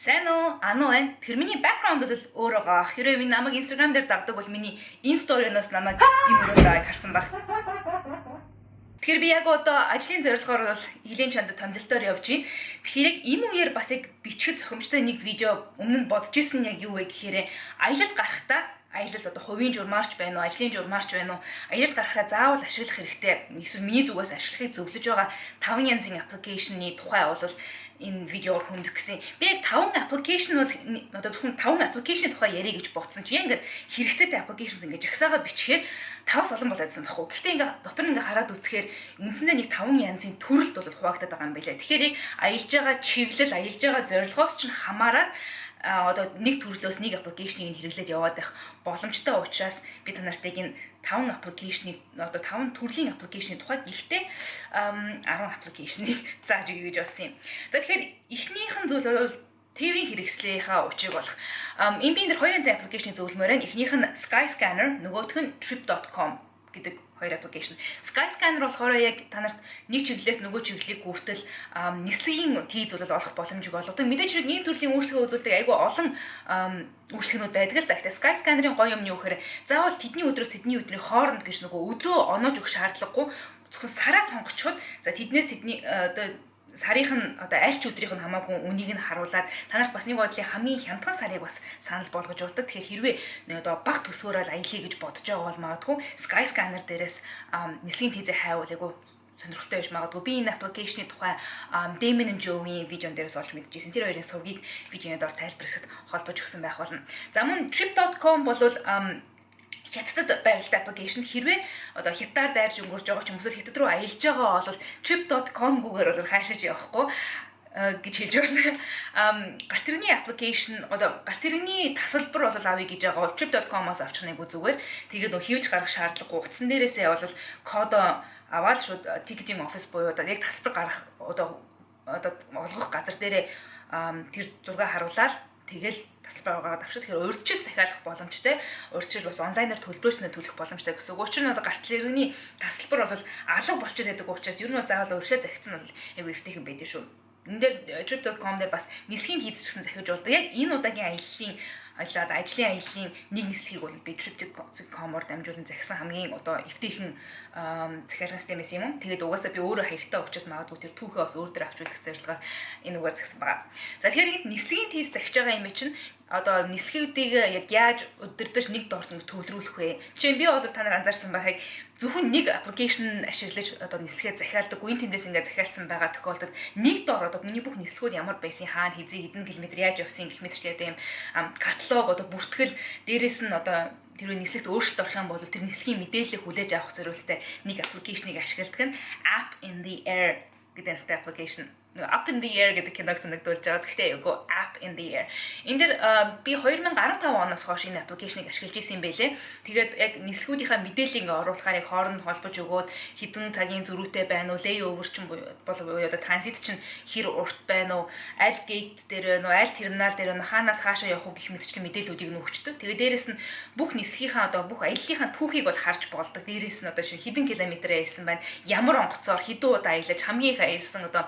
Сайн уу? Ану байна. Тэр миний background бол өөр байгаа. Хэрвээ миний намайг Instagram дээр дагдаг бол миний in story-ноос намайг энэ өрөөнд байгааг харсан байх. Тэгэхээр би яг одоо ажлын зорилгоор бол хилийн чандад томилолтоор явж байна. Тэгэхээр яг энэ үеэр бас яг бичгэд зохимжтой нэг видео өмнө нь бодож исэн, яг юу вэ гэхээр аялал гарахдаа, аялал одоо хувийн журмаарч байна уу, ажлын журмаарч байна уу, аялал гарахаа заавал ашиглах хэрэгтэй. Эсвэл миний зүгээс ашиглахыг зөвлөж байгаа таван янзын application ы тухай бол энэ видеоор хөндөх гэсэн. Би яг таван application бол одоо зөвхөн таван application ы тухай ярих гэж бодсон чи яг ингээд хэрэгцээтэй application ингээд жагсаага бичгээр таваас олон болоодсан байхгүй. Гэхдээ ингээд дотор нь ингээд хараад үзэхээр үндсэндээ нэг таван янзын төрөлд бол хуваагдаад байгаа юм билээ. Тэгэхээр яг аялж байгаа чиглэл, аялж байгаа зорилгоос чинь хамаарат одоо нэг төрлөөс нэг application ыг хэрэглээд яваад байх боломжтой учраас би та нарт яг энэ таван application ы, одоо таван төрлийн application ы тухай, гэхдээ 10 application ыг зааж өгье гэж бодсон юм. За, тэгэхээр эхнийх нь зүйл бол тээврийн хэрэгслийнхаа учрыг олох. Энэ би энэ хоёр янзын application ы зөвлөмөр байна. Эхнийх нь Skyscanner, нөгөөх нь trip.com гэдэг хоёр application. Skyscanner болохоор яг та нарт нэг чиглэлээс нөгөө чиглэлийг хүртэл нислэгийн тийз бол олох боломжийг олгодог. Мэдээж хэрэг ийм төрлийн үйлчлэгээ үзүүлдэг айгүй олон үйлчлэгнүүд байдаг л да. Гэхдээ Skyscanner-ын гоё юм нь юу гэхээр заавал тэдний өдрөөс тэдний өдрийн хооронд гэж нөгөө өдрөө оноож өгөх шаардлагагүй, зөвхөн сараа сонгочход, за, тэднээс тэдний одоо сарынх нь, одоо аль ч өдрийнх нь хамаагүй үнийг нь харуулад та нарт бас нэг бодлын хамгийн хямдхан сарыг бас санал болгож болдог. Тэгэхээр хэрвээ нэг одоо бага төсвөөрөө аялъя гэж бодож байгаа бол магадгүй Skyscanner дээрээс нислэгийн тийзээ хайвал айгүй сонирхолтой байж магадгүй. Би энэ application ы тухай Damon and Joe-ийн видеон дээрээс олж мэдчихсэн. Тэр хоёрын сувгийг видеоны доор тайлбар хэсэгт холбож өгсөн байх болно. За, мөн trip.com бол Хятадд байралтай application. Хэрвээ одоо Хятадаар дайрж өнгөрж байгаа ч юм эсвэл Хятад руу аялж байгаа бол trip.com-гүйгээр бол хаашаач явахгүй гэж хэлж байна. Галт тэрэгний application, одоо галт тэрэгний тасалбар бол авъя гэж байгаа бол trip.com-оос авчих нэг зүгээр. Тэгээд нөө хэвлэж гарах шаардлагагүй. Утсан дээрээсээ бол кодоо аваад шууд ticketing office буюу одоо яг тасалбар гарах одоо олгох газар дээрээ тэр зураг харуулаад тэгэл тасалбар гаргаад авчих. Тэгэхээр урьдчил захиалах боломжтой. Урьдчил бас онлайнаар төлбөрөөснөө төлөх боломжтой гэсэн үг. Учир нь одоо гарт тэрэгний тасалбар бол алга болчиход байдаг учраас ер нь бол заавал урьдчилаа захидсан бол айгүй эвтэйхэн байдаг шүү. Энэ дээр trip.com дээр бас нислэгийн тийз ч гэсэн захиж болдог. Яг энэ удаагийн аяллаа аялаад ажлын аяллаа нэг нислэгийг бол би trip.com-оор дамжуулан захисан, хамгийн одоо эвтэйхэн захиалгын систем байсан юм уу. Тэгээд угаасаа би өөрөө хаягтай учраас магадгүй тэр түүхээ бас өөр дээр авчруулах зорилгоор энэ үгээр захисан байгаа. За, тэгэхээр ингэ нислэгийн тийз захиж байгаа юм чинь одоо нислэгүүдийг яг яаж удирдах, нэг дорт нэг төвлөрүүлэх вэ? Жишээ нь би бол та нар анзаарсан байхыг зөвхөн нэг application ашиглаж одоо нислэгээ захиалдаг. Үн тэндээс ингээд захиалцсан байгаа тохиолдолд нэг дор одоо миний бүх нислэгүүд ямар байсан, хаана, хэзээ, хэдэн километр яаж явсан гэх мэтчлээ одоо юм каталог, одоо бүртгэл, дээрээс нь одоо тэр нислэгт өөрчлөлт орох юм бол тэр нислэгийн мэдээллийг хүлээж авах зориулттай нэг application ыг ашигладаг нь App in the Air гэдэг нэртэй application. Up in the Air гэдэг киног санагдуулж байгаа. Гэхдээ үгүй, App in the Air. Энэ дэр би 2015 оноос хойш энэ application ыг ашиглаж исэн юм байлээ. Тэгээд яг нислэгүүдийнхаа мэдээллийг ингээ оруулахаар яг хооронд холбож өгөөд хэдэн цагийн зөрүүтэй байна уу, layover чинь бол одоо транзит чинь хэр урт байна уу, аль gate дээр байна уу, аль терминал дээр байна уу, хаанаас хаашаа явах уу гэх мэтчлэн мэдээллүүдийг нь өгчдөг. Тэгээд дээрэс нь бүх нислэгийнхаа, одоо бүх аяллахын түүхийг бол харж болдог. Дээрэс нь одоо шинэ хэдэн километр аялсан байна, ямар онгоцоор хэдэн удаа аялаж, хамгийн их аялсан, одоо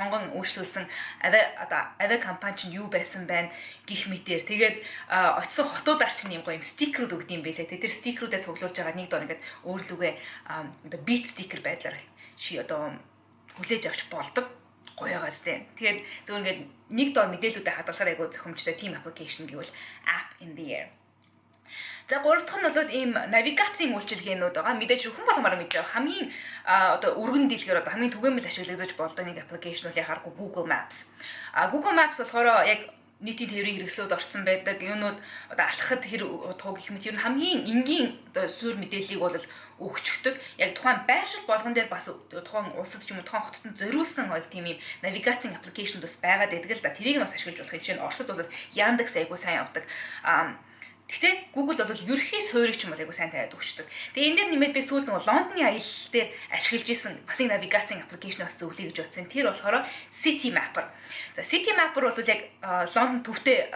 сонгон үйлчлүүлсэн авиа одоо авиа компани чинь юу байсан байна гэх мэтэр. Тэгээд очисон хотуудаар чинь юм гоё юм стикерүүд өгд юм байлээ. Тэр стикерүүдээ цуглуулж байгаа нэг дор ингээд өөрлөгөө одоо бит стикер байдлаар чи одоо хүлээж авч болдог гоёгоос тийм. Тэгээд зөвхөн ингээд нэг дор мэдээллүүдээ хадгалахаар айгүй зохимжтой тийм application гэвэл App in the Air. За, гурав дахь нь бол ийм навигацийн үйлчилгээнүүд байгаа. Мэдээж хүн болгомоор мэдж байгаа. Хамгийн одоо өргөн дийлгээр одоо хамгийн түгээмэл ашиглагдаж болдог нэг application бол яхааргүй Google Maps. Google Maps болохоор яг нийтийн тээврийн хэрэгслүүд орцсон байдаг. Юунууд одоо алхахад хэр удах гэх мэт ер нь хамгийн энгийн одоо суурь мэдээллийг бол өгчөгдөг. Яг тухайн байршил болгон дээр бас тухайн улсад ч юм уу тухайн хотод нь зориулсан яг тийм юм навигацийн application бас байгаад байдаг л да. Тэрийг нь бас ашиглаж болох юм. Жишээ нь Оросд бол Яндекс айгуу сайн явдаг. Гэхдээ Google бол ерөнхий суурийг ч юм бол айгуу сайн тавиад өгчдөг. Тэгээ энэ дээр нэмээд би сүүлд нөгөө Лондоны аялал дээр ашиглаж исэн бас нэг навигацийн application бас зөвлөе гэж бодсон. Тэр болохоор City Mapper. За, City Mapper бол яг Лондон төвтэй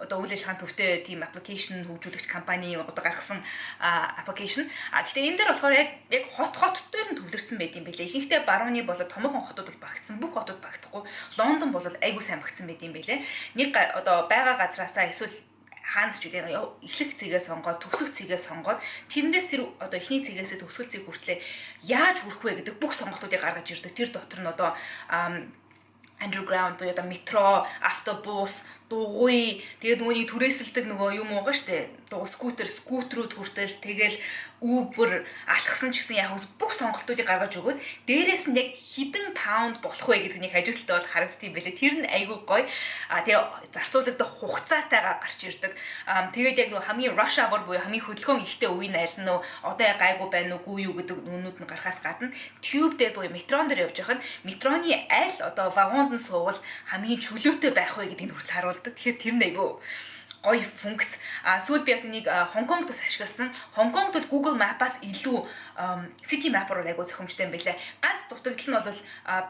одоо үйл ажиллагааны төвтэй тийм application хөгжүүлэгч компани одоо гаргасан application. А гэхдээ энэ дээр болохоор яг хот хот дээр нь төвлөрсөн байт юм билээ. Ихэнхдээ барууны болоод томоохон хотууд бол багтсан. Бүх хотууд багтахгүй. Лондон бол айгүй сайн багтсан байт юм билээ. Нэг одоо байгаа газраасаа эсвэл хаанаас ч үгүй эхлэх цэгээ сонгоод, төгсөх цэгээ сонгоод, тэрнээс тэр одоо эхний цэгээсээ төгсгөл цэг хүртлээ яаж хүрэх вэ гэдэг бүх сонголтуудыг гаргаж ирдэг. Тэр дотор нь одоо underground буюу одоо метро, автобус, дугуй, тэгээд нөгөөний түрээсэлдэг нөгөө юм уугаа штэ. Дугуй, скутер, скутерүүд хүртэл, тэгэл Uber алхсан ч гэсэн яг бүх сонголтуудыг гаргаж өгөөд дээрээс нь яг хэдэн паунд болох вэ гэдэг нэг хажуу талдаа бол харагддаг юм билээ. Тэр нь айгүй гоё. А тэгээ зарцуулагдах хугацаатайгаа гарч ирдэг. А тэгээд яг нөгөө хамгийн rush hour буюу хамгийн хөдөлгөөн ихтэй үе нь аль нь, одоо яг гайгүй байна уу, гүй юу гэдэг нүнүүд нь гарахаас гадна tube дээр буюу метрон дээр явж байхад метроны аль одоо вагонд нь суувал хамгийн чөлөөтэй байх вэ гэдгийг хүртэл харуулдаг. Тэгэхээр тэр нь айгүй гоё функц. А сүүл би бас энийг Хонконгт бас ашигласан. Хонконгт бол Google Map-аас илүү Citymapper бол айгүй зохимжтой юм билээ. Ганц дутагдал нь бол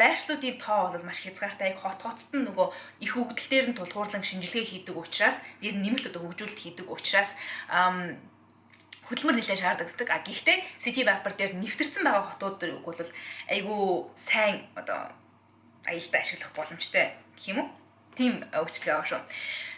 байршлуудын тоо бол маш хязгаартай. Яг хот хотод нь нөгөө их өгдөл дээр нь тулгуурлан шинжилгээ хийдэг учраас, нэр нэмэлт одоо хөгжүүлэлт хийдэг учраас хөдөлмөр нэлээд шаардлагатай. А гэхдээ Citymapper дээр нэвтэрсэн байгаа хотууд бол айгүй сайн одоо аялалдаа ашиглах боломжтой гэх юм уу? Тийм үйлчилгээ байгаа шүү.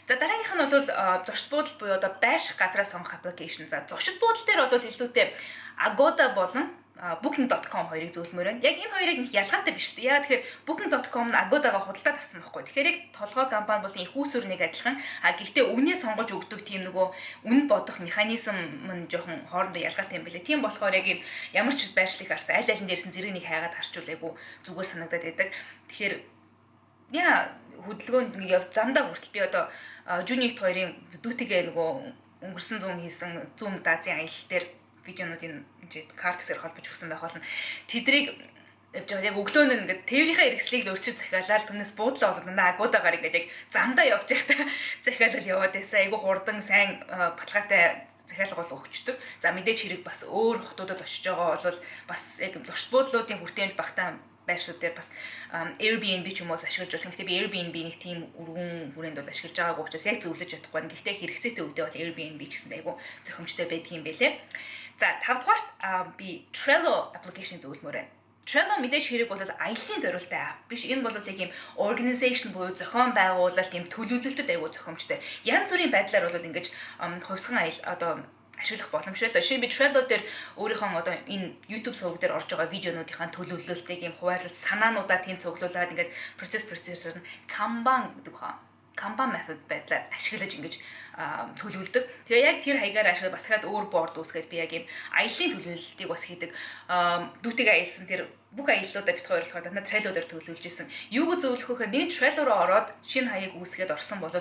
За, дараагийнх нь бол зочид буудал буюу одоо байрших газраа сонгох application. За, зочид буудал дээр бол илүүтэй Agoda болон Booking.com хоёрыг зөвлөмөр байна. Яг энэ хоёрыг нэг ялгаатай биш үү? Яагаад тэгэхээр Booking.com нь Agoda-га худалдаад авсан байхгүй. Тэгэхээр яг толгой компани болон их үүсвэр нэг адилхан. А гэхдээ үнэ сонгож өгдөг тийм нөгөө үн бодох механизм нь жоохон хоорондоо ялгаатай юм билээ. Тийм болохоор яг юм ямар ч байршлыг харсан, аль аль нь дээрсэн зэрэг нэг хайгаад харчвал айгу зүгээр санагдаад байдаг. Тэгэхээр яа хөдөлгөөнд нэг яв замдаа хүртэл би одоо Juni хоёрын дүүтэйгээ нөгөө өнгөрсөн зүүн хийсэн Zoom даазын аялал дээр видеонуудын карт хэсгээр холбож өгсөн байх болно. Тэдрийг явж байгаа яг өглөө нь ингээд тээврийнхээ хэрэгслийг л өөрчилж захиалаад, түүнээс буудлаа болоод надаа Agoda-гаар ингээд яг замдаа явж байхдаа захиалал яваад байсан. Айгу хурдан, сайн, баталгаатай захиалга бол өгчдөг. За, мэдээж хэрэг бас өөр хотуудад очиж байгаа бол бас яг зочид буудлуудын хүртээмж багтаа байршууд дээр бас Airbnb ч юм уу ашиглаж болно. Гэхдээ би Airbnb нэг тийм өргөн хүрээнд бол ашиглаж байгаагүй учраас яг зөвлөж чадахгүй. Гэхдээ хэрэгцээтэй үедээ бол Airbnb ч гэсэн айгу зохимжтой байдаг юм билээ. За, тавдугаарт би Trello application зөвлөмөр байна. Trello мэдээж хэрэг бол аяллаа зориулттай app биш. Энэ бол яг юм organization буюу зохион байгуулалт, юм төлөвлөлтөд айгу зохимжтой. Янз бүрийн байдлаар бол ингэж хувьсган аял одоо ашиглах боломжтой л доо. Жишээ нь би Trello дээр өөрийнхөө одоо энэ YouTube суваг дээр орж байгаа видеонуудынхаа төлөвлөлтийг, юм хуваарлалт санаануудаа тийм цуглуулад, ингээд процессор нь Kanban гэдэг хаа. Kanban method байдлаар ашиглаж ингэж төлөвлөдөг. Тэгээ яг тэр хаягаар ашиглаж бас дахиад өөр board үүсгээд би яг юм аяллаа төлөвлөлтийг бас хийдэг. Дүүтэйгээ аялсан тэр бүх аяллуудаа бит хоёр болохоор дандаа Trello дээр төлөвлөж исэн. Юуг зөвлөх вэ гэхээр нэг Trello руу ороод шинэ хаяг үүсгээд орсон бол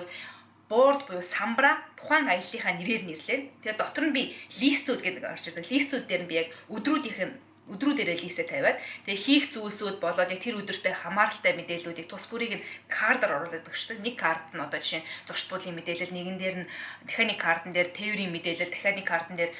board буюу самбра тухайн аяллахаа нэрээр нэрлээ. Тэгээ дотор нь би list үүд гэдэг орж ирдэг. List үүд дээр нь би яг өдрүүдийнх нь өдрүүдээрээ list ээ тавиад, тэгээ хийх зүйлсүүд болоод яг тэр өдөртэй хамааралтай мэдээллүүдийг тус бүрийг нь card аар оруулаад өгчдөг. Нэг card нь одоо жишээ нь зочид буудлын мэдээлэл, нэгэн дээр нь дахиад нэг card ан дээр тээврийн мэдээлэл, дахиад нэг card ан дээр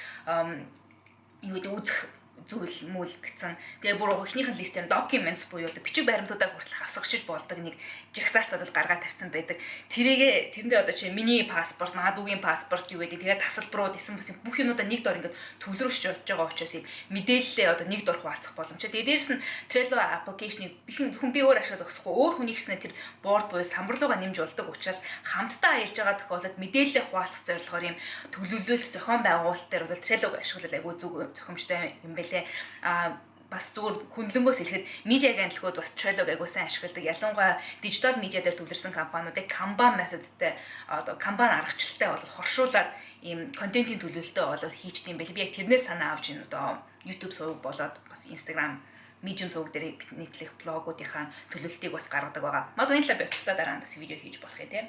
юу гэдэг үзэх зүйл мүл гэсэн. Тэгээ бүр эхнийх нь list ээр documents буюу одоо бичиг баримтуудаа хүртэл хавсгачж болдог нэг жагсаалт бол гаргаад тавьсан байдаг. Тэрийгээ тэрэн дээр одоо чи миний паспорт, манай дүүгийн паспорт юу гэдэг, тэгээ тасалбарууд, эсэн бүсийн бүх юмудаа нэг дор ингээд төвлөрүүлж болж байгаа учраас юм мэдээлэлээ одоо нэг дор хуваалцах боломжтой. Тэгээ дээрэс нь Trello application-ыг бихэн зөвхөн би өөр ашиглаж зогсохгүй, өөр хүний гэснээр тэр board буюу самбар руугаа нэмж болдог учраас хамтдаа аялж байгаа тохиолдолд мэдээлэлээ хуваалцах зорилгоор юм төлөвлөлт, зохион байгуулалт дээр бол Trello-г ашиглал айгүй зүг зохимжтой юм билээ. А бас зүгээр хөндлөнгөөс хэлэхэд медиа агентлагууд бас Trello-г айгүй сайн ашигладаг. Ялангуяа дижитал медиа дээр төвлөрсөн компаниудыг Kanban method-тэй, одоо Kanban аргачлалтай бол хоршуулад ийм контентын төлөвлөлтөө бол хийчдэг юм байл. Би яг тэрнээс санаа авч энэ одоо YouTube суваг болоод бас Instagram, Medium суваг дээр нийтлэх блогуудынхаа төлөвлөлтийг бас гаргадаг байгаа. Магадгүй энэ талаар бас тусаа дараа нь бас видео хийж болох юм тийм.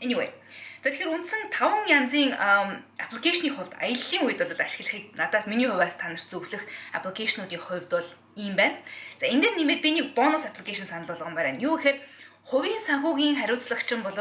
Anyway. За, тэгэхээр үндсэн 5 янзын application ы хувьд аяллаа үед бол ашиглахыг надаас миний хувьас та нарт зөвлөх application уудын хувьд бол ийм байна. За, энэ дээр нэмээд би нэг бонус application санал болгомоор байна. Юу гэхээр хувийн санхүүгийн хариуцлагачин бол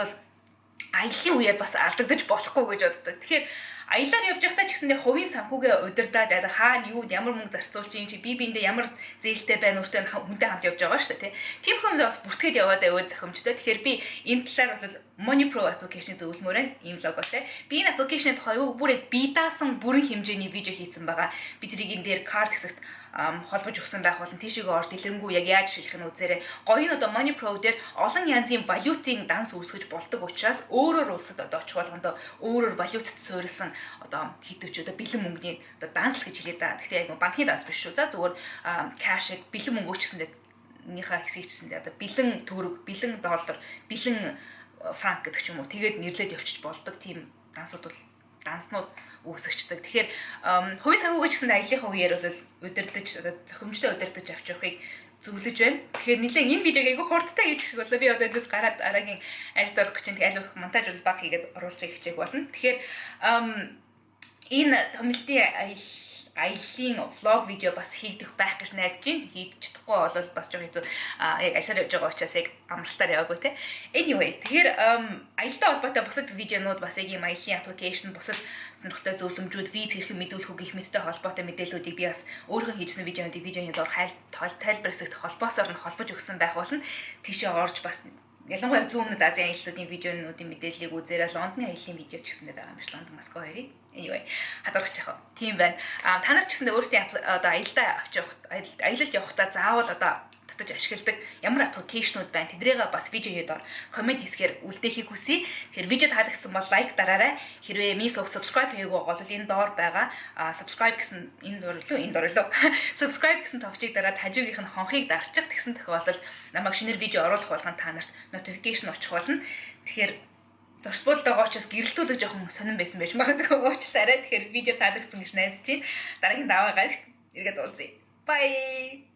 Аяллаа үеэр бас алдагдаж болохгүй гэж боддог. Тэгэхээр аяллаар явж байхдаа ч гэсэндээ хувийн санхүүгээ удирдаад хаана юу ямар мөнгө зарцуулж юм чи, би биэндээ ямар зээлтэй байна, өөртөө хүнтэй хамт явж байгаа шүү дээ, тий. Тийм хүмүүс бас бүртгээд яваад байвал зохимжтой. Тэгэхээр би энэ талаар бол Money Pro application зөвлөмөөр байна. Ийм логотой. Би энэ application-ы тухай бүр яг бие даасан бүрэн хэмжээний видео хийсэн байгаа. Би тэрийг энэ дээр card хэсэгт холбож өгсөн байх болон тийшээгээ орж дэлгэрэнгүй яг яаж ашиглах нь үзээрэй. Гоё нь одоо Money Pro дээр олон янзын валютын данс үүсгэж болдог учраас өөрөөр улсад одоо очих болгондоо өөрөөр валютад суурилсан одоо хэдвч одоо бэлэн мөнгөний одоо данс л гэж хэлээ да. Гэхдээ яг банкны данс биш шүү. За, зүгээр cash ыг, бэлэн мөнгө өгчсөндөө нийхаа хэсгийг чсэндээ одоо бэлэн төгрөг, бэлэн доллар, бэлэн франк гэдэг ч юм уу, тэгээд нэрлээд явчих болдог тийм дансууд бол данснууд үүсгэждэг. Тэгэхээр хувийн санхүүгээ ч гэсэн аяллахын үеэр бол удирдах, одоо зохимжтой удирдах авч явахыг зөвлөж байна. Тэгэхээр нэлээд энэ видеог айгүй хурдтай хийчих болоо. Би одоо эндээс гараад дараагийн ажилд орох гэж байна. Аль болох монтаж бол баг хийгээд оруулах хичээх болно. Тэгэхээр энэ томилтын аяллын vlog видео бас хийгдэх байх гэж найдаж байна. Хийж чадахгүй бол бас жоох хэцүү. А яг ажиллаар явж байгаа учраас яг амралтаар яваагүй те. Anyway, тэгэхээр аялалтай холбоотой бусад видеонууд, бас яг ийм аяллын application, бусад сонирхолтой зөвлөмжүүд, виз хэрхэн мэдүүлэх үү гэх мэттэй холбоотой мэдээллүүдийг би бас өөрийнхөө хийжсэн видеонуудыг видеоны доор хайл тайлбар хэсэгт холбоосоор нь холбож өгсөн байх болно. Тийшээ орж бас ялангуяа зүүн өмнөд Азийн аяллуудын видеонуудын мэдээллийг үзээрэй. Лондоны аяллын видео ч гэсэндээ байгаа юм биш. Лондон, Москва хоёрыг. Anyway, хадгалах яах вэ? Тийм байна. А та нар ч гэсэндээ өөрсдийн одоо аялдаа авч явах, аялалд явахдаа заавал одоо татаж ашигладаг ямар application ууд байна. Тэдрийгээ бас видеоны доор comment хэсгээр үлдээхийг хүсье. Тэгэхээр видео таалагдсан бол like дараарай. Хэрвээ миний subscribe хийгээгүй бол энэ доор байгаа subscribe гэсэн, энэ доор илүү, энэ доор илүү subscribe гэсэн товчийг дараад хажуугийнх нь хонхыг дарчих. Тэгсэн тохиолдолд намайг шинээр видео оруулах болгон та нарт notification очих болно. Тэгэхээр зочид буудалд байгаа учраас гэрэлтүүлэг жоохон сонирн байсан байж магадгүй, уучлаарай. Тэгэхээр видео таалагдсан гэж найдаж байна. Дараагийн даваа гарагт эргээд уулзъя. Bye.